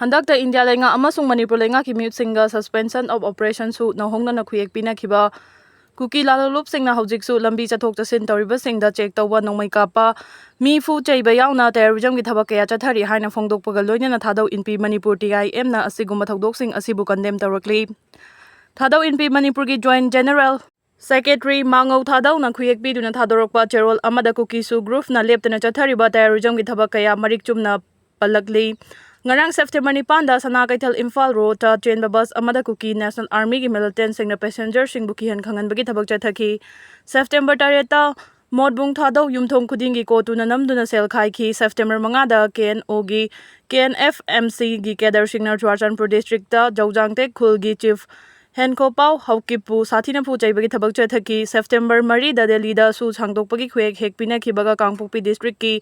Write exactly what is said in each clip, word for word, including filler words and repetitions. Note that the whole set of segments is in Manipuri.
ꯍꯟꯗꯛꯇ ꯏꯟꯗꯤꯌꯥ ꯂꯩꯉꯥꯛ ꯑꯃꯁꯨꯡ ꯃꯅꯤꯄꯨꯔ ꯂꯩꯉꯥꯛꯀꯤ ꯃꯤꯍꯨꯠꯁꯤꯡꯒ suspension of operation ꯁꯨ ꯅꯧꯍꯧꯅꯅ ꯈꯨꯌꯦꯛ ꯄꯤꯅꯈꯤꯕ ꯀꯨꯀꯤ ꯂꯥꯂꯣꯡꯂꯨꯞꯁꯤꯡꯅ ꯍꯧꯖꯤꯛꯁꯨ ꯂꯝꯕꯤ ꯆꯠꯊꯣꯛ ꯆꯠꯁꯤꯟ ꯇꯧꯔꯤꯕꯁꯤꯡꯗ check ꯇꯧꯕ ꯅꯣꯡꯃꯩ ꯀꯥꯞꯄ, ꯃꯤ ꯐꯨ ꯆꯩꯕ ꯌꯥꯎꯅ terrorism ꯒꯤ ꯊꯕꯛ ꯀꯌꯥ ꯆꯠꯊꯔꯤ ꯍꯥꯏꯅ ꯐꯣꯡꯗꯣꯛꯄꯒ ꯂꯣꯏꯅꯅ ꯊꯥꯗꯧ ꯏꯟꯄꯤ ꯃꯅꯤꯄꯨꯔ, T I M, ꯅ ꯑꯁꯤꯒꯨꯝꯕ ꯊꯧꯗꯣꯛꯁꯤꯡ ꯑꯁꯤꯕꯨ condemn ꯇꯧꯔꯛꯂꯤ꯫ ꯊꯥꯗꯧ ꯏꯟꯄꯤ ꯃꯅꯤꯄꯨꯔꯒꯤ Joint General Secretary ꯃꯥꯉꯧ ꯊꯥꯗꯧꯅ ꯈꯨꯌꯦꯛ ꯄꯤꯗꯨꯅ ꯊꯥꯗꯣꯔꯛꯄ ꯆꯦꯔꯣꯜ ꯑꯃꯗ ꯀꯨꯀꯤꯁꯨ group ꯅ ꯂꯦꯞꯇꯅ ꯆꯠꯊꯔꯤꯕ terrorism ꯒꯤ ꯊꯕꯛ ꯀꯌꯥ ꯃꯔꯤꯛ ꯆꯨꯝꯅ ꯄꯜꯂꯛꯂꯤ꯫ ꯉꯔꯥꯡ September ꯅꯤꯄꯥꯟꯗ ꯁꯅꯥ ꯀꯩꯊꯦꯜ ꯏꯝꯐꯥꯜ road ꯇ ꯆꯦꯟꯕ bus ꯑꯃꯗ ꯀꯨꯀꯤ National Army ꯒꯤ militant ꯁꯤꯡꯅ passenger ꯁꯤꯡꯕꯨ ꯀꯤꯍꯟ ꯈꯪꯍꯟꯕꯒꯤ ꯊꯕꯛ ꯆꯠꯊꯈꯤ꯫ September ꯇꯔꯦꯠꯇ ꯃꯣꯠꯕꯨꯡ ꯊꯥꯗꯧ ꯌꯨꯝꯊꯣꯡ ꯈꯨꯗꯤꯡꯒꯤ ꯀꯣꯇꯨꯅ ꯅꯝꯗꯨꯅ ꯁꯦꯜ ꯈꯥꯏꯈꯤ꯫ September ꯃꯉꯥꯗ K N O ꯒꯤ, K N F M C ꯒꯤ cadre ꯁꯤꯡꯅ ꯆꯨꯔꯥꯆꯥꯟꯄꯨꯔ district ꯇ ꯖꯧꯖꯥꯡꯇꯦꯛ ꯈꯨꯜꯒꯤ chief ꯍꯦꯟꯈꯣꯄꯥꯎ ꯍꯧꯀꯤꯞꯄꯨ ꯁꯥꯊꯤꯅ ꯐꯨ ꯆꯩꯕꯒꯤ ꯊꯕꯛ ꯆꯠꯊꯈꯤ꯫ September ꯃꯔꯤꯗ ꯗꯦꯜꯂꯤꯗ ꯁꯨ ꯁꯥꯡꯗꯣꯛꯄꯒꯤ ꯈꯨꯌꯦꯛ ꯍꯦꯛ ꯄꯤꯅꯈꯤꯕꯒ ꯀꯥꯡꯄꯣꯛꯄꯤ district ꯀꯤ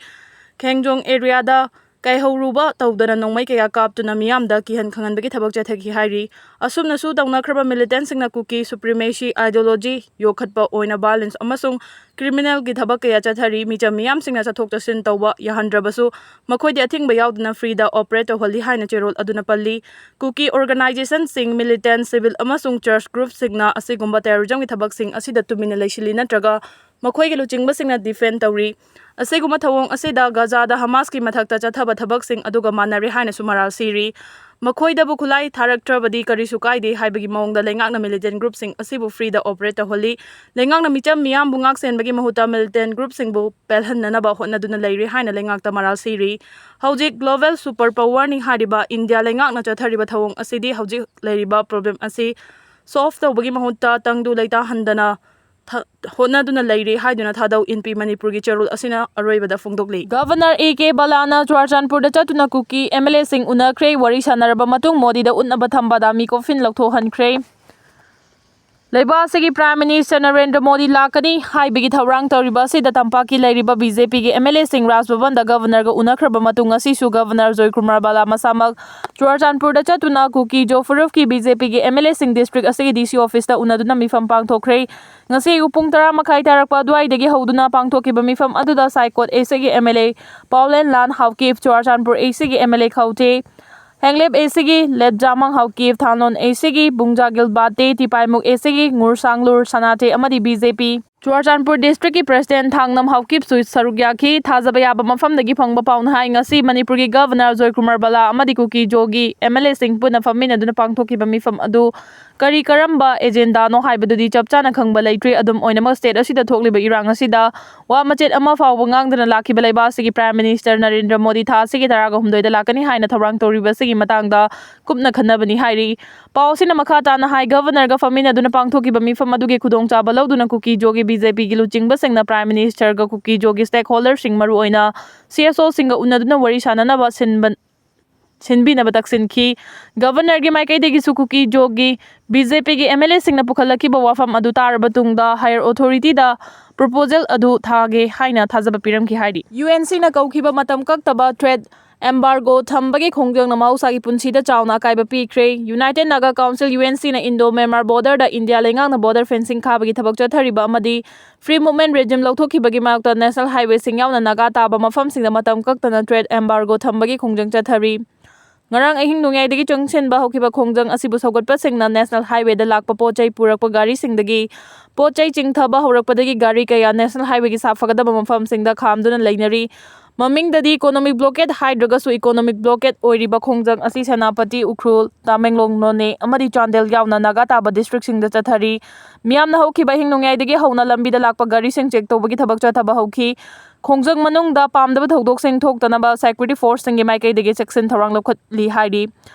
ꯈꯦꯡꯖꯣꯡ area ꯗ ꯀꯥꯏꯍꯧꯔꯨꯕ ꯇꯧꯗꯅ ꯅꯣꯡꯃꯩ ꯀꯌꯥ ꯀꯥꯞꯇꯨꯅ ꯃꯤꯌꯥꯝꯗ ꯀꯤꯍꯟ ꯈꯪꯍꯟꯕꯒꯤ ꯊꯕꯛ ꯆꯠꯊꯈꯤ ꯍꯥꯏꯔꯤ꯫ ꯑꯁꯨꯝꯅꯁꯨ ꯇꯧꯅꯈ꯭ꯔꯕ militant ꯁꯤꯡꯅ ꯀꯨꯀꯤ supremacy ideology ꯌꯣꯛꯈꯠꯄ ꯑꯣꯏꯅ violence ꯑꯃꯁꯨꯡ criminal ꯒꯤ ꯊꯕꯛ ꯀꯌꯥ ꯆꯠꯊꯔꯤ꯫ ꯃꯤꯆꯝ ꯃꯤꯌꯥꯝꯁꯤꯡꯅ ꯆꯠꯊꯣꯛ ꯆꯠꯁꯤꯟ ꯇꯧꯕ ꯌꯥꯍꯟꯗ꯭ꯔꯕꯁꯨ ꯃꯈꯣꯏꯗꯤ ꯑꯊꯤꯡꯕ ꯌꯥꯎꯗꯅ free ꯗ operate ꯇꯧꯍꯜꯂꯤ ꯍꯥꯏꯅ ꯆꯦꯔꯣꯜ ꯑꯗꯨꯅ ꯄꯜꯂꯤ꯫ ꯀꯨꯀꯤ organization ꯁꯤꯡ, militant, civil ꯑꯃꯁꯨꯡ church group ꯁꯤꯡꯅ ꯑꯁꯤꯒꯨꯝꯕ terrorism ꯒꯤ ꯊꯕꯛꯁꯤꯡ ꯑꯁꯤꯗ ꯇꯨꯃꯤꯟꯅ ꯂꯩꯁꯤꯜꯂꯤ ꯅꯠꯇ꯭ꯔꯒ ꯃꯈꯣꯏꯒꯤ ꯂꯨꯆꯤꯡꯕꯁꯤꯡꯅ defend ꯇꯧꯔꯤ꯫ ꯑꯁꯤꯒꯨꯝꯕ ꯊꯧꯑꯣꯡ ꯑꯁꯤꯗ ꯒꯥꯖꯥꯗ ꯍꯃꯥꯁꯀꯤ ꯃꯊꯛꯇ ꯆꯠꯊꯕ ꯊꯕꯛꯁꯤꯡ ꯑꯗꯨꯒ ꯃꯥꯟꯅꯔꯦ ꯍꯥꯏꯅꯁꯨ ꯃꯔꯥꯜ ꯁꯤꯔꯤ꯫ ꯃꯈꯣꯏꯗꯕꯨ ꯈꯨꯠꯂꯥꯏ ꯊꯥꯔꯛꯇ꯭ꯔꯕꯗꯤ ꯀꯔꯤꯁꯨ ꯀꯥꯏꯗꯦ ꯍꯥꯏꯕꯒꯤ ꯃꯑꯣꯡꯗ ꯂꯩꯉꯥꯛꯅ militant group ꯁꯤꯡ ꯑꯁꯤꯕꯨ free ꯗ operate ꯇꯧꯍꯜꯂꯤ꯫ ꯂꯩꯉꯥꯛꯅ ꯃꯤꯆꯝ ꯃꯤꯌꯥꯝꯕꯨ ꯉꯥꯛ ꯁꯦꯟꯕꯒꯤ ꯃꯍꯨꯠꯇ militant group ꯁꯤꯡꯕꯨ ꯄꯦꯜꯍꯟꯅꯅꯕ ꯍꯣꯠꯅꯗꯨꯅ ꯂꯩꯔꯤ ꯍꯥꯏꯅ ꯂꯩꯉꯥꯛꯇ ꯃꯔꯥꯜ ꯁꯤꯔꯤ꯫ ꯍꯧꯖꯤꯛ global super power ꯅꯤ ꯍꯥꯏꯔꯤꯕ ꯏꯟꯗꯤꯌꯥ ꯂꯩꯉꯥꯛꯅ ꯆꯠꯊꯔꯤꯕ ꯊꯧꯑꯣꯡ ꯑꯁꯤꯗꯤ ꯍꯧꯖꯤꯛ ꯂꯩꯔꯤꯕ problem ꯑꯁꯤ solve ꯇꯧꯕꯒꯤ ꯃꯍꯨꯠꯇ ꯇꯪꯗꯨ ꯂꯩꯇꯥꯍꯟꯗꯅ ꯊ-, ꯍꯣꯠꯅꯗꯨꯅ ꯂꯩꯔꯤ ꯍꯥꯏꯗꯨꯅ ꯊꯥꯗꯧ ꯏꯟꯄꯤ ꯃꯅꯤꯄꯨꯔꯒꯤ ꯆꯦꯔꯣꯜ ꯑꯁꯤꯅ ꯑꯔꯣꯏꯕꯗ ꯐꯣꯡꯗꯣꯛꯂꯤ꯫ Governor A K ꯕꯂꯥꯅ ꯆꯨꯔꯥꯆꯥꯟꯄꯨꯔꯗ ꯆꯠꯇꯨꯅ ꯀꯨꯀꯤ M L A ꯁꯤꯡ ꯎꯅꯈ꯭ꯔꯦ꯫ ꯋꯥꯔꯤ ꯁꯥꯟꯅꯔꯕ ꯃꯇꯨꯡ ꯃꯣꯗꯤꯗ ꯎꯠꯅꯕ ꯊꯝꯕ ꯗꯥꯃꯤ coffin ꯂꯧꯊꯣꯛꯍꯟꯈ꯭ꯔꯦ꯫ ꯂꯩꯕꯥꯛ ꯑꯁꯤꯒꯤ Prime Minister ꯅꯔꯦꯟꯗ꯭ꯔ ꯃꯣꯗꯤ ꯂꯥꯛꯀꯅꯤ ꯍꯥꯏꯕꯒꯤ ꯊꯧꯔꯥꯡ ꯇꯧꯔꯤꯕ ꯑꯁꯤꯗ ꯇꯝꯄꯥꯛꯀꯤ ꯂꯩꯔꯤꯕ B J P ꯒꯤ M L A ꯁꯤꯡ ꯔꯥꯖ ꯚꯕꯟꯗ Governor ꯒ ꯎꯅꯈ꯭ꯔꯕ ꯃꯇꯨꯡ ꯉꯁꯤꯁꯨ Governor ꯖꯣꯏꯀꯨꯃꯥꯔ ꯕꯂꯥ ꯃꯁꯥꯃꯛ ꯆꯨꯔꯥꯆꯥꯟꯄꯨꯔꯗ ꯆꯠꯇꯨꯅ ꯀꯨꯀꯤ ꯖꯣ ꯐꯨꯔꯨꯞꯀꯤ B J P ꯒꯤ M L A ꯁꯤꯡ district ꯑꯁꯤꯒꯤ D C office ꯇ ꯎꯅꯗꯨꯅ ꯃꯤꯐꯝ ꯄꯥꯡꯊꯣꯛꯈ꯭ꯔꯦ꯫ ꯉꯁꯤ ꯑꯌꯨꯛ ꯄꯨꯡ ꯇꯔꯥ ꯃꯈꯥꯏ ꯇꯥꯔꯛꯄ ꯑꯗꯨꯋꯥꯏꯗꯒꯤ ꯍꯧꯗꯨꯅ ꯄꯥꯡꯊꯣꯛꯈꯤꯕ ꯃꯤꯐꯝ ꯑꯗꯨꯗ ꯁꯥꯏꯀꯣꯠ A C ꯒꯤ M L A ꯄꯥꯎꯂꯦꯟ ꯂꯥꯟ ꯍꯥꯎꯀꯤꯞ, ꯆꯨꯔꯥꯆꯥꯟꯄꯨꯔ A C ꯒꯤ M L A ꯈꯧꯇꯦ ꯍꯦꯡꯂꯦꯞ ꯑꯦꯁꯤꯒꯤ ꯂꯦꯠꯖꯥꯃꯪ ꯍꯥꯎꯀꯤꯞ, ꯊꯥꯡꯂꯣꯟ ꯑꯦꯁꯤꯒꯤ ꯕꯨꯡꯖꯥꯒꯤꯜ ꯕꯥꯇꯦ, ꯇꯤꯄꯥꯏꯃꯨꯛ ꯑꯦꯁꯤꯒꯤ ꯉꯨꯔꯁꯥꯡꯂꯨꯔ ꯁꯅꯥꯇꯦ ꯑꯃꯗꯤ ꯕꯤ ꯖꯦ ꯄꯤ ꯆꯨꯔꯆꯥꯟꯄꯨꯔ ꯗꯤꯁꯇ꯭ꯔꯤꯛꯀꯤ ꯄ꯭ꯔꯦꯁꯤꯗꯦꯟꯠ ꯊꯥꯡꯅꯝ ꯍꯥꯎꯀꯤꯞꯁꯨ ꯁꯔꯨꯛ ꯌꯥꯈꯤ꯫ ꯊꯥꯖꯕ ꯌꯥꯕ ꯃꯐꯝꯗꯒꯤ ꯐꯪꯕ ꯄꯥꯎꯅ ꯍꯥꯏ, ꯉꯁꯤ ꯃꯅꯤꯄꯨꯔꯒꯤ ꯒꯚꯔꯅꯔ ꯖꯣꯏꯀꯨꯃꯥꯔ ꯕꯂꯥ ꯑꯃꯗꯤ ꯀꯨꯀꯤ ꯖꯣꯒꯤ ꯑꯦꯝ ꯑꯦꯜ ꯑꯦꯁꯤꯡ ꯄꯨꯟꯅ ꯐꯝꯃꯤꯟꯅꯗꯨꯅ ꯄꯥꯡꯊꯣꯛꯈꯤꯕ ꯃꯤꯐꯝ ꯑꯗꯨ ꯀꯔꯤ ꯀꯔꯝꯕ ꯑꯦꯖꯦꯟꯗꯥꯅꯣ ꯍꯥꯏꯕꯗꯨꯗꯤ ꯆꯞ ꯆꯥꯅ ꯈꯪꯕ ꯂꯩꯇ꯭ꯔꯤ꯫ ꯑꯗꯨꯝ ꯑꯣꯏꯅꯃꯛ, ꯁ꯭ꯇꯦꯠ ꯑꯁꯤꯗ ꯊꯣꯛꯂꯤꯕ ꯏꯔꯥꯡ ꯑꯁꯤꯗ ꯋꯥ ꯃꯆꯦꯠ ꯑꯃ ꯐꯥꯎꯕ ꯉꯥꯡꯗꯅ ꯂꯥꯛꯈꯤꯕ ꯂꯩꯕꯥꯛ ꯑꯁꯤꯒꯤ ꯄ꯭ꯔꯥꯏꯝ ꯃꯤꯅꯤꯁꯇꯔ ꯅꯔꯦꯟꯗ꯭ꯔ ꯃꯣꯗꯤ ꯊꯥ ꯑꯁꯤꯒꯤ ꯇꯔꯥꯒ ꯍꯨꯝꯗꯣꯏꯗ ꯂꯥꯛꯀꯅꯤ ꯍꯥꯏꯅ ꯊꯧꯔꯥꯡ ꯇꯧꯔꯤꯕ ꯑꯁꯤꯒꯤ ꯃꯇꯥꯡꯗ ꯀꯨꯞꯅ ꯈꯟꯅꯕꯅꯤ ꯍꯥꯏꯔꯤ꯫ ꯄꯥꯎ ꯑꯁꯤꯅ ꯃꯈꯥ ꯇꯥꯅ ꯍꯥꯏ, ꯒꯚꯔꯅꯔꯒ ꯐꯝꯃꯤꯟꯅꯗꯨꯅ ꯄꯥꯡꯊꯣꯛꯈꯤꯕ ꯃꯤꯐꯝ ꯑꯗꯨꯒꯤ ꯈꯨꯗꯣꯡꯆꯥꯕ ꯂꯧꯗꯨꯅ ꯀꯨꯀꯤ ꯖꯣꯒꯤ ꯕꯤ ꯖꯦ ꯄꯤꯒꯤ ꯂꯨꯆꯤꯡꯕꯁꯤꯡꯅ ꯄ꯭ꯔꯥꯏꯝ ꯃꯤꯅꯤꯁꯇꯔꯒ ꯀꯨꯀꯤ ꯖꯣꯒꯤ ꯁ꯭ꯇꯦꯛ ꯍꯣꯜꯗꯔꯁꯤꯡ, ꯃꯔꯨꯑꯣꯏꯅ ꯁꯤ ꯑꯦꯁ ꯑꯣꯁꯤꯡꯒ ꯎꯅꯗꯨꯅ ꯋꯥꯔꯤ ꯁꯥꯅꯅꯕ ꯁꯤꯟꯕ ꯁꯤꯟꯕꯤꯅꯕ ꯇꯛꯁꯤꯟꯈꯤ꯫ ꯒꯚꯔꯅꯔꯒꯤ ꯃꯥꯏꯀꯩꯗꯒꯤꯁꯨ ꯀꯨꯀꯤ ꯖꯣꯒꯤ ꯕꯤ ꯖꯦ ꯄꯤꯒꯤ ꯑꯦꯝ ꯑꯦꯜ ꯑꯦꯁꯤꯡꯅ ꯄꯨꯈꯠꯂꯛꯈꯤꯕ ꯋꯥꯐꯝ ꯑꯗꯨ ꯇꯥꯔꯕ ꯇꯨꯡꯗ ꯍꯥꯌꯔ ꯑꯣꯊꯣꯔꯤꯇꯤꯗ ꯄ꯭ꯔꯣꯄꯣꯖꯦꯜ ꯑꯗꯨ ꯊꯥꯒꯦ ꯍꯥꯏꯅ ꯊꯥꯖꯕ ꯄꯤꯔꯝꯈꯤ ꯍꯥꯏꯔꯤ꯫ ꯌꯨ ꯑꯦꯟ ꯁꯤꯅ ꯀꯧꯈꯤꯕ ꯃꯇꯝ ꯀꯛꯇꯕ ꯇ꯭ꯔꯦꯗ ꯑꯦꯝꯕꯥꯔꯒꯣ ꯊꯝꯕꯒꯤ ꯈꯣꯡꯖꯪꯅ ꯃꯍꯧꯁꯥꯒꯤ ꯄꯨꯟꯁꯤꯗ ꯆꯥꯎꯅ ꯑꯀꯥꯏꯕ ꯄꯤꯈ꯭ꯔꯦ꯫ United Naga council, U N ꯁꯤꯅ ꯏꯟꯗꯣ ꯃ꯭ꯌꯥꯟꯃꯥꯔ ꯕꯣꯔꯗꯔꯗ ꯏꯟꯗꯤꯌꯥ ꯂꯩꯉꯥꯛꯅ ꯕꯣꯔꯗꯔ ꯐꯦꯟꯁꯤꯡ ꯈꯥꯕꯒꯤ ꯊꯕꯛ ꯆꯠꯊꯔꯤꯕ ꯑꯃꯗꯤ ꯐ꯭ꯔꯤ ꯃꯨꯚꯃꯦꯟꯠ ꯔꯦꯖꯤꯝ ꯂꯧꯊꯣꯛꯈꯤꯕꯒꯤ ꯃꯥꯌꯣꯛꯇ ꯅꯦꯁꯅꯦꯜ ꯍꯥꯏꯋꯦꯁꯤꯡ ꯌꯥꯎꯅ ꯅꯥꯒꯥ ꯇꯥꯕ ꯃꯐꯝꯁꯤꯡꯗ ꯃꯇꯝ ꯀꯛꯇꯅ ꯇ꯭ꯔꯦꯗ ꯑꯦꯝꯕꯥꯔꯒꯣ ꯊꯝꯕꯒꯤ ꯈꯣꯡꯖꯪ ꯆꯠꯊꯔꯤ꯫ ꯉꯔꯥꯡ ꯑꯍꯤꯡ ꯅꯣꯡꯌꯥꯏꯗꯒꯤ ꯆꯪꯁꯤꯟꯕ ꯍꯧꯈꯤꯕ ꯈꯣꯡꯖꯪ ꯑꯁꯤꯕꯨ ꯁꯧꯒꯠꯄꯁꯤꯡꯅ ꯅꯦꯁꯅꯦꯜ ꯍꯥꯏꯋꯦꯗ ꯂꯥꯛꯄ ꯄꯣꯠ ꯆꯩ ꯄꯨꯔꯛꯄ ꯒꯥꯔꯤꯁꯤꯡꯗꯒꯤ ꯄꯣꯠ ꯆꯩ ꯆꯤꯡꯊꯕ ꯍꯧꯔꯛꯄꯗꯒꯤ ꯒꯥꯔꯤ ꯀꯌꯥ ꯅꯦꯁꯅꯦꯜ ꯍꯥꯏꯋꯦꯒꯤ ꯁꯥꯐꯒꯗꯕ ꯃꯐꯝꯁꯤꯡꯗ ꯈꯥꯝꯗꯨꯅ ꯂꯩꯅꯔꯤ꯫ ꯃꯃꯤꯡꯗꯗꯤ ꯏꯀꯣꯅꯣꯃꯤꯛ ꯕ꯭ꯂꯣꯀꯦꯗ ꯍꯥꯏꯗ꯭ꯔꯒꯁꯨ ꯏꯀꯣꯅꯣꯃꯤꯛ ꯕ꯭ꯂꯣꯀꯦꯗ ꯑꯣꯏꯔꯤꯕ ꯈꯣꯡꯖꯪ ꯑꯁꯤ ꯁꯦꯅꯥꯄꯇꯤ, ꯎꯈ꯭ꯔꯨꯜ, ꯇꯃꯦꯡꯂꯣꯡ, ꯅꯣꯅꯦ ꯑꯃꯗꯤ ꯆꯥꯟꯗꯦꯜ ꯌꯥꯎꯅ ꯅꯥꯒꯥ ꯇꯥꯕ ꯗꯤꯁꯇ꯭ꯔꯤꯛꯁꯤꯡꯗ ꯆꯠꯊꯔꯤ꯫ ꯃꯤꯌꯥꯝꯅ ꯍꯧꯈꯤꯕ ꯑꯍꯤꯡ ꯅꯣꯡꯌꯥꯏꯗꯒꯤ ꯍꯧꯅ ꯂꯝꯕꯤꯗ ꯂꯥꯛꯄ ꯒꯥꯔꯤꯁꯤꯡ ꯆꯦꯛ ꯇꯧꯕꯒꯤ ꯊꯕꯛ ꯆꯠꯊꯕ ꯍꯧꯈꯤ꯫ ꯈꯣꯡꯖꯪ ꯃꯅꯨꯡꯗ ꯄꯥꯝꯗꯕ ꯊꯧꯗꯣꯛꯁꯤꯡ ꯊꯣꯛꯇꯅꯕ ꯁꯦꯀ꯭ꯌꯨꯔꯤꯇꯤ ꯐꯣꯔꯁꯁꯤꯡꯒꯤ ꯃꯥꯏꯀꯩꯗꯒꯤ ꯆꯦꯛꯁꯤꯟ ꯊꯧꯔꯥꯡ ꯂꯧꯈꯠꯂꯤ ꯍꯥꯏꯔꯤ꯫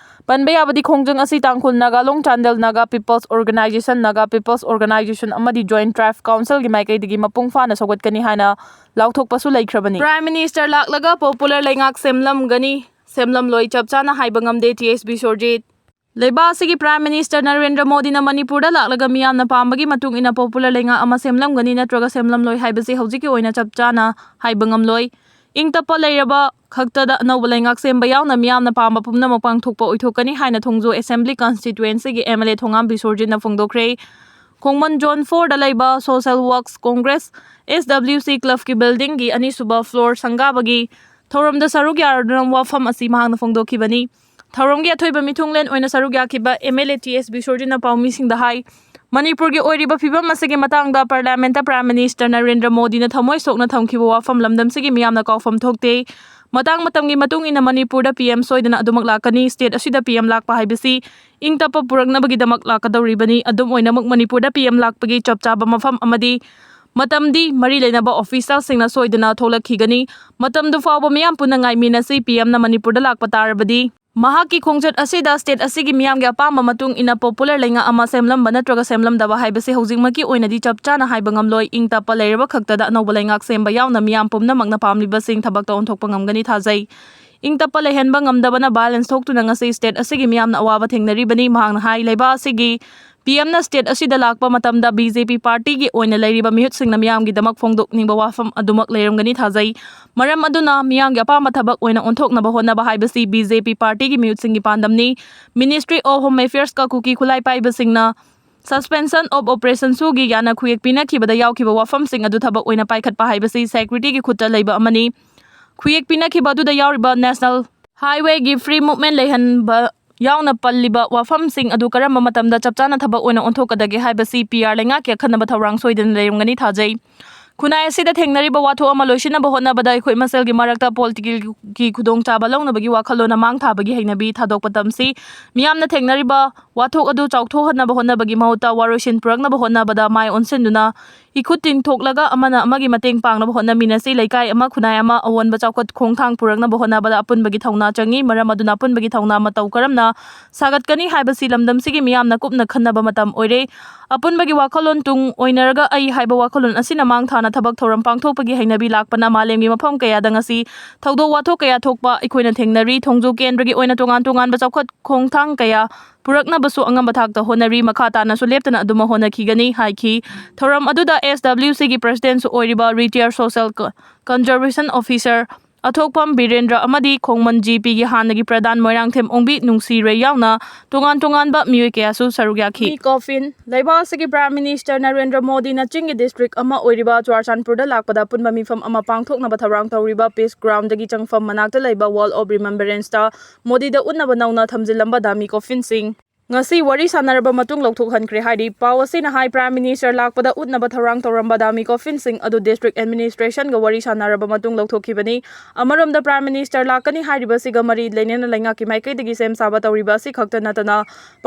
ꯄꯟꯕ ꯌꯥꯕꯗꯤ, ꯈꯣꯡꯖꯪ ꯑꯁꯤ Tangkhul Naga Long Chandel Naga peoples organisation, Naga peoples organisation ꯑꯃꯗꯤ ꯖꯣꯏꯟꯠ ꯇ꯭ꯔꯥꯏꯕ ꯀꯥꯎꯟꯁꯤꯜꯒꯤ ꯃꯥꯏꯀꯩꯗꯒꯤ ꯃꯄꯨꯡ ꯐꯥꯅ ꯁꯧꯒꯠꯀꯅꯤ ꯍꯥꯏꯅ ꯂꯥꯎꯊꯣꯛꯄꯁꯨ ꯂꯩꯈ꯭ꯔꯕꯅꯤ꯫ ꯄ꯭ꯔꯥꯏꯝ ꯃꯤꯅꯤꯁꯇꯔ ꯂꯥꯛꯂꯒ ꯄꯣꯄꯨꯂꯔ ꯂꯩꯉꯥꯛ ꯁꯦꯝꯂꯝꯒꯅꯤ, ꯁꯦꯝꯂꯝꯂꯣꯏ ꯆꯞ ꯆꯥꯅ ꯍꯥꯏꯕ ꯉꯝꯗꯦ, ꯇꯤ ꯑꯦꯁ ꯕꯤꯁ꯭ꯋꯔꯖꯤꯠ꯫ ꯂꯩꯕꯥꯛ ꯑꯁꯤꯒꯤ ꯄ꯭ꯔꯥꯏꯝ ꯃꯤꯅꯤꯁꯇꯔ ꯅꯔꯦꯟꯗ꯭ꯔ ꯃꯣꯗꯤꯅ ꯃꯅꯤꯄꯨꯔꯗ ꯂꯥꯛꯂꯒ ꯃꯤꯌꯥꯝꯅ ꯄꯥꯝꯕꯒꯤ ꯃꯇꯨꯡ ꯏꯟꯅ ꯄꯣꯄꯨꯂꯔ ꯂꯩꯉꯥꯛ ꯑꯃ ꯁꯦꯝꯂꯝꯒꯅꯤ ꯅꯠꯇ꯭ꯔꯒ ꯁꯦꯝꯂꯝꯂꯣꯏ ꯍꯥꯏꯕꯁꯤ ꯍꯧꯖꯤꯛꯀꯤ ꯑꯣꯏꯅ ꯆꯞ ꯆꯥꯅ ꯍꯥꯏꯕ ꯉꯝꯂꯣꯏ꯫ ꯏꯪ ꯇꯞꯄ ꯂꯩꯔꯕ ꯈꯛꯇꯗ ꯑꯅꯧꯕ ꯂꯩꯉꯥꯛ ꯁꯦꯝꯕ ꯌꯥꯎꯅ ꯃꯤꯌꯥꯝꯅ ꯄꯥꯝꯕ ꯄꯨꯝꯅꯃꯛ ꯄꯥꯡꯊꯣꯛꯄ ꯑꯣꯏꯊꯣꯛꯀꯅꯤ ꯍꯥꯏꯅ ꯊꯣꯡꯖꯨ ꯑꯦꯁꯦꯝꯕ꯭ꯂꯤ ꯀꯟꯁꯇꯤꯇ꯭ꯋꯦꯟꯁꯤꯒꯤ ꯑꯦꯝ ꯑꯦꯜ ꯑꯦ ꯊꯣꯉꯥꯝ ꯕꯤꯁ꯭ꯋꯔꯖꯤꯠꯅ ꯐꯣꯡꯗꯣꯛꯈ꯭ꯔꯦ꯫ ꯈꯣꯡꯃꯟ ꯖꯣꯟ ꯐꯣꯔꯗ ꯂꯩꯕ social works congress, S W C ꯀ꯭ꯂꯕꯀꯤ ꯕꯤꯜꯗꯤꯡꯒꯤ ꯑꯅꯤꯁꯨꯕ ꯐ꯭ꯂꯣꯔ ꯁꯪꯒꯥꯕꯒꯤ ꯊꯧꯔꯝꯗ ꯁꯔꯨꯛ ꯌꯥꯔꯗꯨꯅ ꯋꯥꯐꯝ ꯑꯁꯤ ꯃꯍꯥꯛꯅ ꯐꯣꯡꯗꯣꯛꯈꯤꯕꯅꯤ꯫ ꯊꯧꯔꯝꯒꯤ ꯑꯊꯣꯏꯕ ꯃꯤꯊꯨꯡꯂꯦꯟ ꯑꯣꯏꯅ ꯁꯔꯨꯛ ꯌꯥꯈꯤꯕ ꯑꯦꯝ ꯑꯦꯜ ꯑꯦ ꯇꯤ ꯑꯦꯁ ꯕꯤꯁꯣꯔꯖꯤꯠꯅ ꯄꯥꯎꯃꯤꯁꯤꯡꯗ ꯍꯥꯏ, ꯃꯅꯤꯄꯨꯔꯒꯤ ꯑꯣꯏꯔꯤꯕ ꯐꯤꯕꯝ ꯑꯁꯤꯒꯤ ꯃꯇꯥꯡꯗ ꯄꯥꯔꯂꯤꯌꯥꯃꯦꯟꯠꯇ ꯄ꯭ꯔꯥꯏꯝ ꯃꯤꯅꯤꯁꯇꯔ ꯅꯔꯦꯟꯗ꯭ꯔ ꯃꯣꯗꯤꯅ ꯊꯃꯣꯏ ꯁꯣꯛꯅ ꯊꯝꯈꯤꯕ ꯋꯥꯐꯝ ꯂꯝꯗꯝꯁꯤꯒꯤ ꯃꯤꯌꯥꯝꯅ ꯀꯥꯎꯐꯝ ꯊꯣꯛꯇꯦ꯫ ꯃꯇꯥꯡ ꯃꯇꯝꯒꯤ ꯃꯇꯨꯡ ꯏꯟꯅ ꯃꯅꯤꯄꯨꯔꯗ ꯄꯤ ꯑꯦꯝ ꯁꯣꯏꯗꯅ ꯑꯗꯨꯃꯛ ꯂꯥꯛꯀꯅꯤ꯫ ꯁ꯭ꯇꯦꯠ ꯑꯁꯤꯗ ꯄꯤ ꯑꯦꯝ ꯂꯥꯛꯄ ꯍꯥꯏꯕꯁꯤ ꯏꯪ ꯇꯞꯄ ꯄꯨꯔꯛꯅꯕꯒꯤꯗꯃꯛ ꯂꯥꯛꯀꯗꯧꯔꯤꯕꯅꯤ꯫ ꯑꯗꯨꯝ ꯑꯣꯏꯅꯃꯛ ꯃꯅꯤꯄꯨꯔꯗ ꯄꯤ ꯑꯦꯝ ꯂꯥꯛꯄꯒꯤ ꯆꯞ ꯆꯥꯕ ꯃꯐꯝ ꯑꯃꯗꯤ ꯃꯇꯝꯗꯤ ꯃꯔꯤ ꯂꯩꯅꯕ ꯑꯣꯐꯤꯁꯤꯌꯦꯜꯁꯤꯡꯅ ꯁꯣꯏꯗꯅ ꯊꯣꯛꯂꯛꯈꯤꯒꯅꯤ꯫ ꯃꯇꯝꯗꯨ ꯐꯥꯎꯕ ꯃꯤꯌꯥꯝ ꯄꯨꯟꯅ ꯉꯥꯏꯃꯤꯟꯅꯁꯤ꯫ ꯄꯤ ꯑꯦꯝꯅ ꯃꯅꯤꯄꯨꯔꯗ ꯂꯥꯛꯄ ꯇꯥꯔꯕꯗꯤ ꯃꯍꯥꯛꯀꯤ ꯈꯣꯡꯆꯠ ꯑꯁꯤꯗ ꯁ꯭ꯇꯦꯠ ꯑꯁꯤꯒꯤ ꯃꯤꯌꯥꯝꯒꯤ ꯑꯄꯥꯝꯕ ꯃꯇꯨꯡ ꯏꯟꯅ ꯄꯣꯄꯨꯂꯔ ꯂꯩꯉꯥꯛ ꯑꯃ ꯁꯦꯝꯂꯝꯕ ꯅꯠꯇ꯭ꯔꯒ ꯁꯦꯝꯂꯝꯗꯕ ꯍꯥꯏꯕꯁꯤ ꯍꯧꯖꯤꯛꯃꯛꯀꯤ ꯑꯣꯏꯅꯗꯤ ꯆꯞ ꯆꯥꯅ ꯍꯥꯏꯕ ꯉꯝꯂꯣꯏ꯫ ꯏꯪ ꯇꯞꯄ ꯂꯩꯔꯕ ꯈꯛꯇꯗ ꯑꯅꯧꯕ ꯂꯩꯉꯥꯛ ꯁꯦꯝꯕ ꯌꯥꯎꯅ ꯃꯤꯌꯥꯝ ꯄꯨꯝꯅꯃꯛꯅ ꯄꯥꯝꯂꯤꯕꯁꯤꯡ ꯊꯕꯛꯇ ꯑꯣꯟꯊꯣꯛꯄ ꯉꯝꯒꯅꯤ ꯊꯥꯖꯩ꯫ ꯏꯪ ꯇꯞꯄ ꯂꯩꯍꯟꯕ ꯉꯝꯗꯕꯅ ꯚꯥꯏꯑꯣꯂꯦꯟꯁ ꯊꯣꯛꯇꯨꯅ ꯉꯁꯤ ꯁ꯭ꯇꯦꯠ ꯑꯁꯤꯒꯤ ꯃꯤꯌꯥꯝꯅ ꯑꯋꯥꯕ ꯊꯦꯡꯅꯔꯤꯕꯅꯤ꯫ ꯃꯍꯥꯛꯅ ꯍꯥꯏ, ꯂꯩꯕꯥꯛ ꯑꯁꯤꯒꯤ ꯄꯤ ꯑꯦꯝꯅ ꯁ꯭ꯇꯦꯠ ꯑꯁꯤꯗ ꯂꯥꯛꯄ ꯃꯇꯝꯗ ꯕꯤ ꯖꯦ ꯄꯤ ꯄꯥꯔꯇꯤꯒꯤ ꯑꯣꯏꯅ ꯂꯩꯔꯤꯕ ꯃꯤꯍꯨꯠꯁꯤꯡꯅ ꯃꯤꯌꯥꯝꯒꯤꯗꯃꯛ ꯐꯣꯡꯗꯣꯛꯅꯤꯡꯕ ꯋꯥꯐꯝ ꯑꯗꯨꯃꯛ ꯂꯩꯔꯝꯒꯅꯤ ꯊꯥꯖꯩ꯫ ꯃꯔꯝ ꯑꯗꯨꯅ ꯃꯤꯌꯥꯝꯒꯤ ꯑꯄꯥꯝꯕ ꯊꯕꯛ ꯑꯣꯏꯅ ꯑꯣꯟꯊꯣꯛꯅꯕ ꯍꯣꯠꯅꯕ ꯍꯥꯏꯕꯁꯤ ꯕꯤ ꯖꯦ ꯄꯤ ꯄꯥꯔꯇꯤꯒꯤ ꯃꯤꯍꯨꯠꯁꯤꯡꯒꯤ ꯄꯥꯟꯗꯝꯅꯤ꯫ Ministry of Home Affairs ꯀ ꯀꯨꯀꯤ ꯈꯨꯠꯂꯥꯏ ꯄꯥꯏꯕꯁꯤꯡꯅ Suspension of Operation ꯁꯨꯒꯤ ꯌꯥꯅ ꯈꯨꯌꯦꯛ ꯄꯤꯅꯈꯤꯕꯗ ꯌꯥꯎꯈꯤꯕ ꯋꯥꯐꯝꯁꯤꯡ ꯑꯗꯨ ꯊꯕꯛ ꯑꯣꯏꯅ ꯄꯥꯏꯈꯠꯄ ꯍꯥꯏꯕꯁꯤ ꯁꯦꯀ꯭ꯌꯨꯔꯤꯇꯤꯒꯤ ꯈꯨꯠꯇ ꯂꯩꯕ ꯑꯃꯅꯤ꯫ ꯈꯨꯌꯦꯛ ꯄꯤꯅꯈꯤꯕ ꯑꯗꯨꯗ ꯌꯥꯎꯔꯤꯕ ꯅꯦꯁꯅꯦꯜ ꯍꯥꯏꯋꯦꯒꯤ ꯐ꯭ꯔꯤ ꯃꯨꯚꯃꯦꯟꯠ ꯂꯩꯍꯟꯕ ꯌꯥꯎꯅ ꯄꯜꯂꯤꯕ ꯋꯥꯐꯝꯁꯤꯡ ꯑꯗꯨ ꯀꯔꯝꯕ ꯃꯇꯝꯗ ꯆꯞ ꯆꯥꯅ ꯊꯕꯛ ꯑꯣꯏꯅ ꯑꯣꯟꯊꯣꯛꯀꯗꯒꯦ ꯍꯥꯏꯕꯁꯤ ꯄꯤ ꯑꯥꯔ ꯂꯩꯉꯥꯛꯀꯤ ꯑꯈꯟꯅꯕ ꯊꯧꯔꯥꯡ ꯁꯣꯏꯗꯅ ꯂꯩꯔꯝꯒꯅꯤ ꯊꯥꯖꯩ꯫ ꯈꯨꯟꯅꯥꯏ ꯑꯁꯤꯗ ꯊꯦꯡꯅꯔꯤꯕ ꯋꯥꯊꯣꯛ ꯑꯃ ꯂꯣꯏꯁꯤꯟꯅꯕ ꯍꯣꯠꯅꯕꯗ ꯑꯩꯈꯣꯏ ꯃꯁꯦꯜꯒꯤ ꯃꯔꯛꯇ ꯄꯣꯂꯤꯇꯤꯀꯦꯜꯒꯤ ꯈꯨꯗꯣꯡꯆꯥꯕ ꯂꯧꯅꯕꯒꯤ ꯋꯥꯈꯜꯂꯣꯟꯅ ꯃꯥꯡ ꯊꯥꯕꯒꯤ ꯍꯩꯅꯕꯤ ꯊꯥꯗꯣꯛꯄ ꯇꯝꯁꯤ꯫ ꯃꯤꯌꯥꯝꯅ ꯊꯦꯡꯅꯔꯤꯕ ꯋꯥꯊꯣꯛ ꯑꯗꯨ ꯆꯥꯎꯊꯣꯛꯍꯟꯅꯕ ꯍꯣꯠꯅꯕꯒꯤ ꯃꯍꯨꯠꯇ ꯋꯥꯔꯣꯏꯁꯤꯟ ꯄꯨꯔꯛꯅꯕ ꯍꯣꯠꯅꯕꯗ ꯃꯥꯏ ꯑꯣꯟꯁꯤꯟꯗꯨꯅ ꯏꯈꯨꯠ ꯇꯤꯡꯊꯣꯛꯂꯒ ꯑꯃꯅ ꯑꯃꯒꯤ ꯃꯇꯦꯡ ꯄꯥꯡꯅꯕ ꯍꯣꯠꯅꯃꯤꯟꯅꯁꯤ꯫ ꯂꯩꯀꯥꯏ ꯑꯃ, ꯈꯨꯟꯅꯥꯏ ꯑꯃ ꯑꯑꯣꯟꯕ ꯆꯥꯎꯈꯠ ꯈꯣꯡꯊꯥꯡ ꯄꯨꯔꯛꯅꯕ ꯍꯣꯠꯅꯕꯗ ꯑꯄꯨꯟꯕꯒꯤ ꯊꯧꯅꯥ ꯆꯪꯏ꯫ ꯃꯔꯝ ꯑꯗꯨꯅ ꯑꯄꯨꯟꯕꯒꯤ ꯊꯧꯅꯥ ꯃꯇꯧ ꯀꯔꯝꯅ ꯁꯥꯒꯠꯀꯅꯤ ꯍꯥꯏꯕꯁꯤ ꯂꯝꯗꯝꯁꯤꯒꯤ ꯃꯤꯌꯥꯝꯅ ꯀꯨꯞꯅ ꯈꯟꯅꯕ ꯃꯇꯝ ꯑꯣꯏꯔꯦ꯫ ꯑꯄꯨꯟꯕꯒꯤ ꯋꯥꯈꯜꯂꯣꯟ ꯇꯨꯡ ꯑꯣꯏꯅꯔꯒ ꯑꯩ ꯍꯥꯏꯕ ꯋꯥꯈꯜꯂꯣꯟ ꯑꯁꯤꯅ ꯃꯥꯡ ꯊꯥꯅ ꯊꯕꯛ ꯊꯧꯔꯝ ꯄꯥꯡꯊꯣꯛꯄꯒꯤ ꯍꯩꯅꯕꯤ ꯂꯥꯛꯄꯅ ꯃꯥꯂꯦꯝꯒꯤ ꯃꯐꯝ ꯀꯌꯥꯗ ꯉꯁꯤ ꯊꯧꯗꯣꯛ ꯋꯥꯊꯣꯛ ꯀꯌꯥ ꯊꯣꯛꯄ ꯑꯩꯈꯣꯏꯅ ꯊꯦꯡꯅꯔꯤ꯫ ꯊꯣꯡꯖꯨ ꯀꯦꯟꯗ꯭ꯔꯒꯤ ꯑꯣꯏꯅ ꯇꯣꯉꯥꯟ ꯇꯣꯉꯥꯟꯕ ꯆꯥꯎꯈꯠ ꯈꯣꯡꯊꯥꯡ ꯀꯌꯥ ꯄꯨꯔꯛꯅꯕꯁꯨ ꯑꯉꯝꯕ ꯊꯥꯛꯇ ꯍꯣꯠꯅꯔꯤ꯫ ꯃꯈꯥ ꯇꯥꯅꯁꯨ ꯂꯦꯞꯇꯅ ꯑꯗꯨꯃꯛ ꯍꯣꯠꯅꯈꯤꯒꯅꯤ ꯍꯥꯏꯈꯤ꯫ ꯊꯧꯔꯝ ꯑꯗꯨꯗ ꯑꯦꯁ ꯗꯕ꯭ꯂꯤꯎ ꯁꯤꯒꯤ ꯄ꯭ꯔꯦꯁꯤꯗꯦꯟꯠꯁꯨ ꯑꯣꯏꯔꯤꯕ ꯔꯤꯇꯥꯌꯔ ꯁꯣꯁꯤꯌꯦꯜ ꯀ-, ꯀꯟꯖꯔꯕꯦꯁꯟ ꯑꯣꯐꯤꯁꯥꯔ ꯑꯊꯣꯛꯐꯝ ꯕꯤꯔꯦꯟꯗ꯭ꯔ ꯑꯃꯗꯤ ꯈꯣꯡꯃꯟ ꯖꯤ ꯄꯤꯒꯤ ꯍꯥꯟꯅꯒꯤ ꯄ꯭ꯔꯙꯥꯟ ꯃꯣꯏꯔꯥꯡꯊꯦꯝ ꯑꯣꯡꯕꯤ ꯅꯨꯡꯁꯤꯔꯩ ꯌꯥꯎꯅ ꯇꯣꯉꯥꯟ ꯇꯣꯉꯥꯟꯕ ꯃꯤꯑꯣꯏ ꯀꯌꯥꯁꯨ ꯁꯔꯨꯛ ꯌꯥꯈꯤ꯫ ꯃꯤ ꯀꯣꯐꯤꯟ꯫ ꯂꯩꯕꯥꯛ ꯑꯁꯤꯒꯤ Prime Minister ꯅꯔꯦꯟꯗ꯭ꯔ ꯃꯣꯗꯤꯅ ꯆꯤꯡꯒꯤ district ꯑꯃ ꯑꯣꯏꯔꯤꯕ ꯆꯨꯔꯥꯆꯥꯟꯄꯨꯔꯗ ꯂꯥꯛꯄꯗ ꯑꯄꯨꯟꯕ ꯃꯤꯐꯝ ꯑꯃ ꯄꯥꯡꯊꯣꯛꯅꯕ ꯊꯧꯔꯥꯡ ꯇꯧꯔꯤꯕ Peace Groundꯗꯒꯤ ꯆꯪꯐꯝ ꯃꯅꯥꯛꯇ ꯂꯩꯕ Wall of Remembranceꯇ ꯃꯣꯗꯤꯗ ꯎꯠꯅꯕ ꯅꯧꯅ ꯊꯝꯖꯤꯜꯂꯝꯕ dummy coffinꯁꯤꯡ ꯉꯁꯤ ꯋꯥꯔꯤ ꯁꯥꯟꯅꯔꯕ ꯃꯇꯨꯡ ꯂꯧꯊꯣꯛꯍꯟꯈ꯭ꯔꯦ ꯍꯥꯏꯔꯤ꯫ ꯄꯥꯎ ꯑꯁꯤꯅ ꯍꯥꯏ, Prime Minister ꯂꯥꯛꯄꯗ ꯎꯠꯅꯕ ꯊꯧꯔꯥꯡ ꯇꯧꯔꯝꯕ dummy coffinꯁꯤꯡ ꯑꯗꯨ district administrationꯒ ꯋꯥꯔꯤ ꯁꯥꯟꯅꯔꯕ ꯃꯇꯨꯡ ꯂꯧꯊꯣꯛꯈꯤꯕꯅꯤ꯫ ꯑꯃꯔꯣꯝꯗ Prime Minister ꯂꯥꯛꯀꯅꯤ ꯍꯥꯏꯔꯤꯕꯁꯤꯒ ꯃꯔꯤ ꯂꯩꯅꯅ ꯂꯩꯉꯥꯛꯀꯤ ꯃꯥꯏꯀꯩꯗꯒꯤ ꯁꯦꯝ ꯁꯥꯕ ꯇꯧꯔꯤꯕ ꯑꯁꯤ ꯈꯛꯇ ꯅꯠꯇꯅ